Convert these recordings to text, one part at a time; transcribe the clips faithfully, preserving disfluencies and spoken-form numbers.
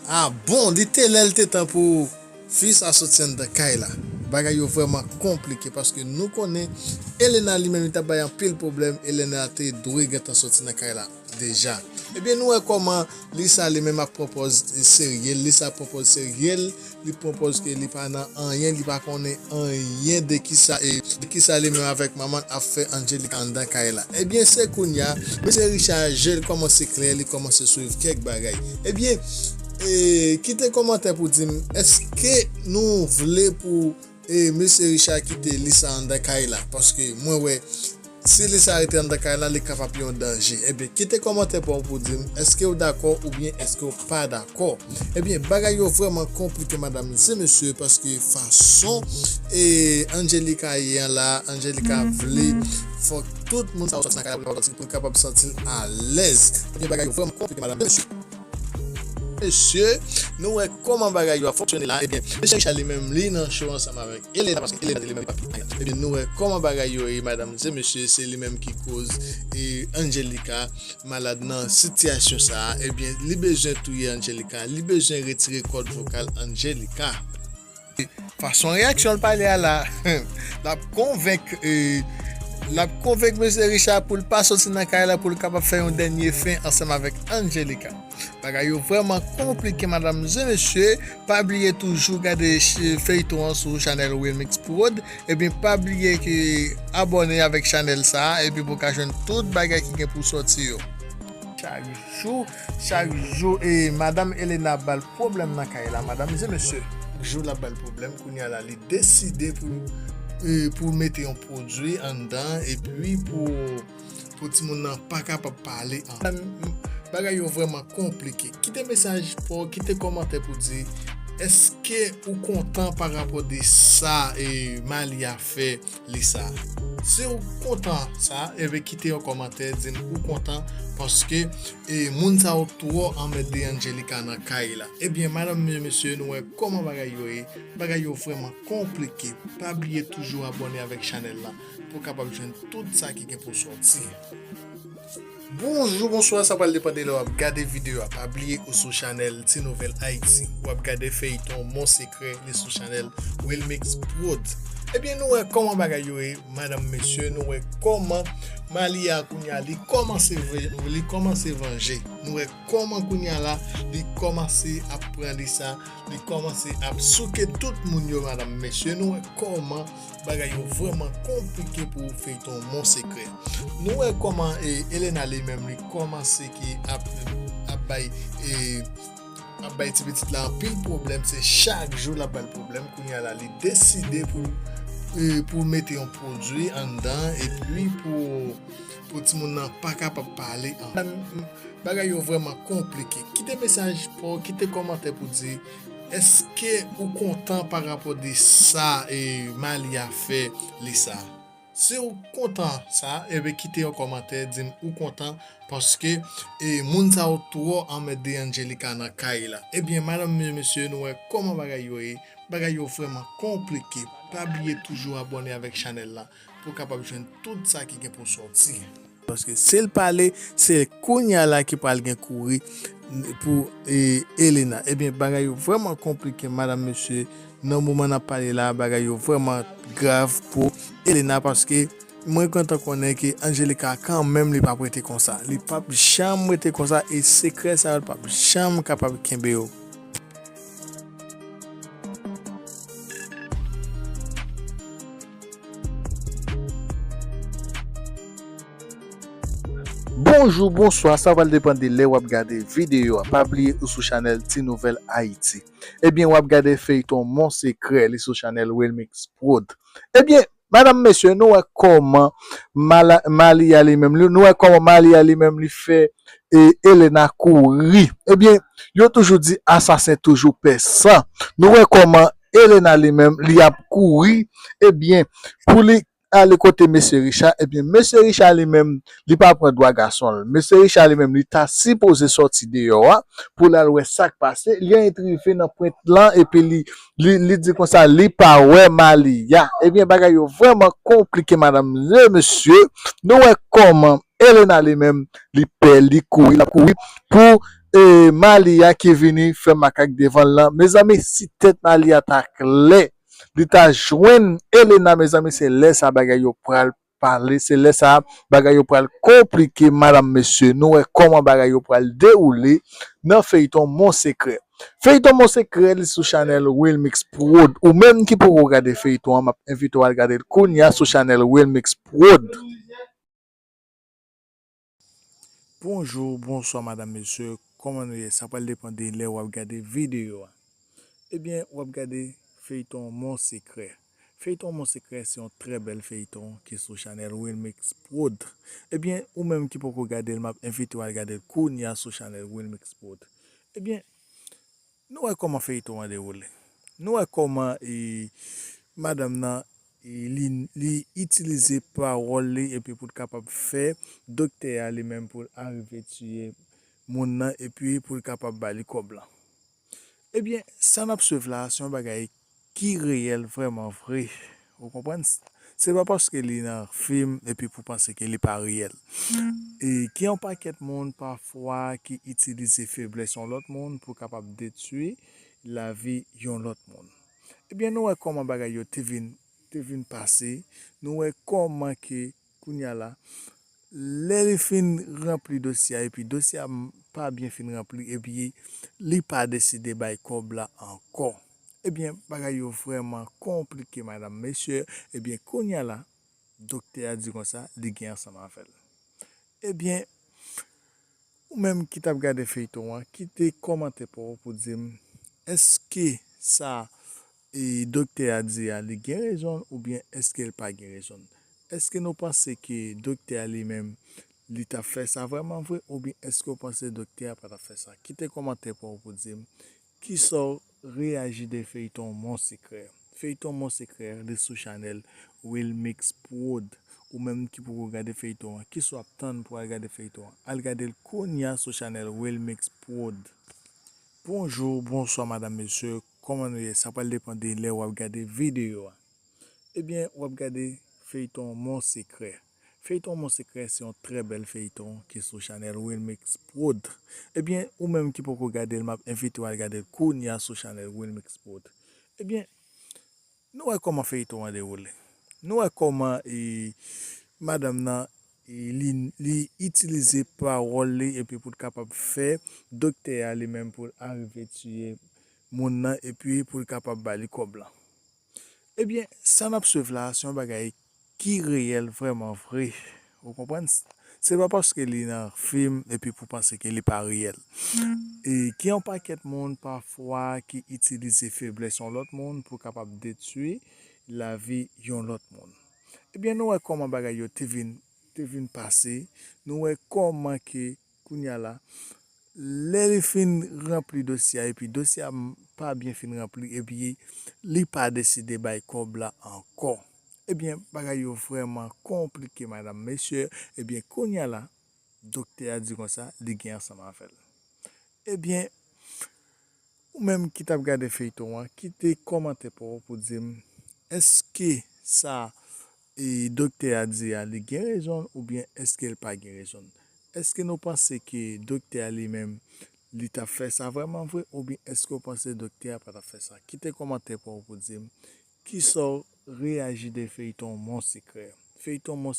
Ah bon, li te lè l te tan pou fi sa soti anndan kay la. Bagay yo vrèman konplike paske nou konnen Elena li menm li t ap bay anpil pwoblèm, Elena te dwe gentan soti nan kay la deja. Ebyen nou wè kòman Lisa li menm ap pran pòz serye l, Lisa ap pran pòz serye l, li pran pòz ke li pa nan anyen, li pa konnen anyen de kisa, e, de kisa li menm avèk manman l ap fè Angelica anndan kay la. Ebyen se kounye a, mesye Richard je l kòmanse klè, li kòmanse swiv kèk bagay. Ebyen, e, kite kòmantè pou di m, èske nou vle pou, e, mesye Richard kite Lisa anndan kay la? Paske mwen wè, si Lisa rete anndan kay la, li kapab yon danje. Ebyen, kite kòmantè pa w pou di m, èske w dakò oubyen èske w pa dakò? Ebyen, bagay yo vrèman konplike, madam e mesye, paske fason, e, Angelica ye an la, Angelica vle fòk tout moun sa yo sòti nan kay la pou l kapab santi l alèz. Ebyen, bagay yo vrèman konplike, madam e mesye. Mesye, nou wè kòman bagay yo ap fonksyone la. Ebyen, mesye Richard li menm, li nan cho ansanm avèk Elena, paske Elena li menm li pa fè anyen. Ebyen, nou wè kòman bagay yo ye, madam e mesye, se li menm ki koz, e, Angelica malad nan sitiyasyon sa a. Ebyen, li bezwen touye Angelica, li bezwen retire kòd vokal Angelica. Fason reyaksyon l pale a la, l ap konvenk, e, l ap konvenk mesye Richard pou l pa soti nan kay la, pou l kapab fè yon dènye fen ansanm avèk Angelica. Bagay yo vrèman konplike, madam e mesye. Pa bliye toujou gade ch-, feyton an sou chanèl Wilmix Prod. Ebyen, pa bliye ke abòne avèk chanèl sa a, epi pou w ka jwenn tout bagay ki gen pou sòti yo. Chak jou, chak jou, e, madam Elena ap ba l pwoblèm nan kay la, madam e mesye. Chak jou l ap ba l pwoblèm, kounye a la, li deside pou, e, pou mete yon pwodui anndan, epi pou, pou timoun nan pa kapab pale ankò. Bagay yo vrèman konplike. Kite mesaj pa w, kite kòmantè pou di, èske ou kontan pa rapò de sa, e, Malia fè Lisa? Si w kontan sa, ebyen kite yon kòmantè, di m ou kontan, paske, e, moun sa yo twò anmède Angelica nan kay la. Ebyen, madam e mesye, nou wè kòman bagay yo ye. Bagay yo vrèman konplike. Pa bliye toujou abòne avèk chanèl la pou w kapab jwenn tout sa ki gen pou sòti. Bonjou, bonswa, sa pral depann de lè w ap gade videyo a. Pa bliye ou sou chanèl Ti Nouvèl Ayiti. W ap gade feyton Mon Sekrè, li sou chanèl Wilmix Prod. Ebyen, nou wè kòman bagay yo ye, madam, mesye, nou wè kòman Malia kounye a, li kòmanse ve-, li kòmanse vanje. Nou wè kòman kounye a la, li kòmanse ap pran Lisa, li kòmanse ap souke tout moun yo, madam, mesye. Nou wè kòman bagay yo vrèman konplike pou feyton Mon Sekrè. Nou wè kòman, e, Elena li menm li kòmanse ki ap, ap bay, e, ap bay ti pitit la anpil pwoblèm, se chak jou l ap ba l pwoblèm. Kounye a la, li deside pou, e, pou mete yon pwodui anndan, epi pou, pou timoun nan pa kapab pale ankò. Bagay yo vrèman konplike. Kite mesaj pa w, kite kòmantè pou di, èske ou kontan pa rapò de sa, e, Malia fè Lisa? Si w kontan sa, ebyen kite yon kòmantè, di m ou kontan, paske, e, moun sa yo twò anmède Angelica nan kay la. Ebyen, madam e mesye, nou wè kòman bagay yo ye. Bagay yo vrèman konplike. Pa bliye toujou abòne avèk chanèl la pou w kapab jwenn tout sa ki gen pou sòti. Paske si l pale, se kounye a la ki pral gen kouri pou, e, Elena. Ebyen, bagay yo vrèman konplike, madam, mesye. Nan moman n ap pale la, bagay yo vrèman grav pou Elena, paske mwen gentan konnen ke Angelica kanmenm li p ap rete konsa. Li p ap janm rete konsa, e sekrè sa yo, li p ap janm kapab kenbe yo. Bonjou, bonswa, sa pral depann de lè w ap gade videyo a. Pa bliye ou sou chanèl Ti Nouvèl Ayiti. Ebyen, w ap gade feyton Mon Sekrè, li sou chanèl Wilmix Prod. Ebyen, madam, mesye, nou wè kòman Mala-, Malia li menm, li, nou wè kòman Malia li menm li fè, e, Elena kouri. Ebyen, yo toujou di asasen toujou pè san. Nou wè kòman Elena li menm, li ap kouri, ebyen, pou li ale kote mesye Richard, ebyen, mesye Richard li menm, li pa pran dwa gason l. Mesye Richard li menm, li ta sipoze sòti deyò a, pou l al wè sa k pase. Li rive nan pwent lan, epi li, li, li di konsa, li pa wè Malia. Ebyen, bagay yo vrèman konplike, madam e mesye. Nou wè kòman Elena li menm, li pè, li kouri, l ap kouri pou, e Malia ki vini fè makak devan l lan. Mezanmi, si tèt Malia ta klè, li ta jwenn Elena, mezanmi, se lè sa bagay yo pral pale, se lè sa bagay yo pral konplike, madanm, mesye. Nou wè kòman bagay yo pral dewoule nan feyton Mon Sekrè. Feyton Mon Sekrè, li sou chanèl Wilmix Prod. Ou menm ki poko gade feyton an, m ap envite w al gade l kounye a sou chanèl Wilmix Prod. Bonjou, bonswa, madanm, mesye, kòman nou ye? Sa pral depann de lè w ap gade videyo a. Ebyen, w ap gade feyton Mon Sekrè. Feyton Mon Sekrè se yon trè bèl feyton ki sou chanèl Wilmix Prod. Ebyen, ou menm ki poko gade l, m ap envite w al gade l kounye a sou chanèl Wilmix Prod. Ebyen, nou wè kòman feyton an dewoule. Nou wè kòman, e, madanm nan, e, li, li itilize pawòl li epi pou l kapab fè doktè a li menm pou l arive tiye moun nan epi pou l kapab ba li kòb lan. Ebyen, sa n ap swiv la, se yon bagay ki reyèl vrèman vre. Ou konprann? Se pa paske li nan fim epi pou panse ke li pa reyèl. E gen yon pakèt moun pafwa ki itilize feblès yon lòt moun pou kapab detwi lavi yon lòt moun. Ebyen, nou wè kòman bagay yo te vin, te vin pase. Nou wè kòman ke kounye a la, lè li fin ranpli dosye a, epi dosye a m-, pa byen fin ranpli, epi li pa deside bay kòb la ankò. Ebyen, bagay yo vrèman konplike, madanm, mesye. Ebyen, kounye a la, doktè a di konsa, li gen ansanm avè l. Ebyen, ou menm ki t ap gade feyton an, kite kòmantè pa w pou di m, èske sa, e, doktè a di a, li gen rezon oubyen èske l pa gen rezon? Èske nou panse ke doktè a li menm, li t ap fè sa vrèman vre, oubyen èske w panse doktè a pa t ap fè sa? Kite kòmantè pa w pou di m kisa w reyaji de feyton Mon Sekrè. Feyton Mon Sekrè, li sou chanèl Wilmix Prod. Ou menm ki poko gade feyton an, kisa w ap tann pou al gade feyton an? Al gade l kounye a sou chanèl Wilmix Prod. Bonjou, bonswa, madanm, mesye, kòman nou ye? Sa pral depann de lè w ap gade videyo a. Ebyen, w ap gade feyton Mon Sekrè. Feyton Mon Sekrè se yon trè bèl feyton ki sou chanèl Wilmix Prod. Ebyen, ou menm ki poko gade l, m ap envite w al gade l kounye a sou chanèl Wilmix Prod. Ebyen, nou wè kòman feyton an dewoule. Nou wè kòman, e, madanm nan, e, li, li itilize pawòl li epi pou l kapab fè doktè a li menm pou l arive tiye moun nan epi pou l kapab ba li kòb lan. Ebyen, sa n ap swiv la, se yon bagay ki reyèl vrèman vre. Ou konprann? Se pa paske li nan fim epi pou panse ke li pa reyèl. E gen yon pakèt moun pafwa ki itilize feblès yon lòt moun pou kapab detwi lavi yon lòt moun. Ebyen, nou wè kòman bagay yo te vin, te vin pase. Nou wè kòman ke kounye a la, lè li fin ranpli dosye a, epi dosye a m-, pa byen fin ranpli, epi li pa deside bay kòb la ankò. Ebyen, bagay yo vrèman konplike, madanm, mesye. Ebyen, kounye a la, doktè a di konsa, li gen ansanm avè l. Ebyen, ou menm ki t ap gade feyton an, kite kòmantè pa w pou di m, èske sa, e, doktè a di a, li gen rezon oubyen èske l pa gen rezon? Èske nou panse ke doktè a li menm, li t ap fè sa vrèman vre, oubyen èske w panse doktè a pa t ap fè sa? Kite kòmantè pa w pou di m kisa w reyaji de feyton Mon Sekrè. Feyton Mon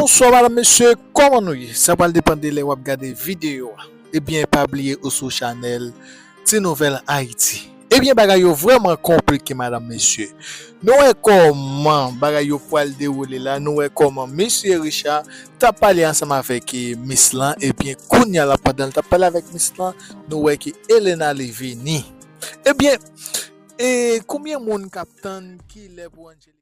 Bonswa madanm, mesye, kòman nou ye? Sa pral depann de lè w ap gade videyo a. Ebyen, pa bliye ou sou chanèl Ti Nouvèl Ayiti. Ebyen, bagay yo vrèman konplike, madanm, mesye. Nou wè kòman bagay yo pral dewoule la. Nou wè kòman mesye Richard t ap pale ansanm avèk, eh, mis lan. Ebyen, kounye a la, pandan l t ap pale avèk mis lan, nou wè ke Elena li vini. Ebyen, e konbyen moun k ap tann ki lè pou Angelie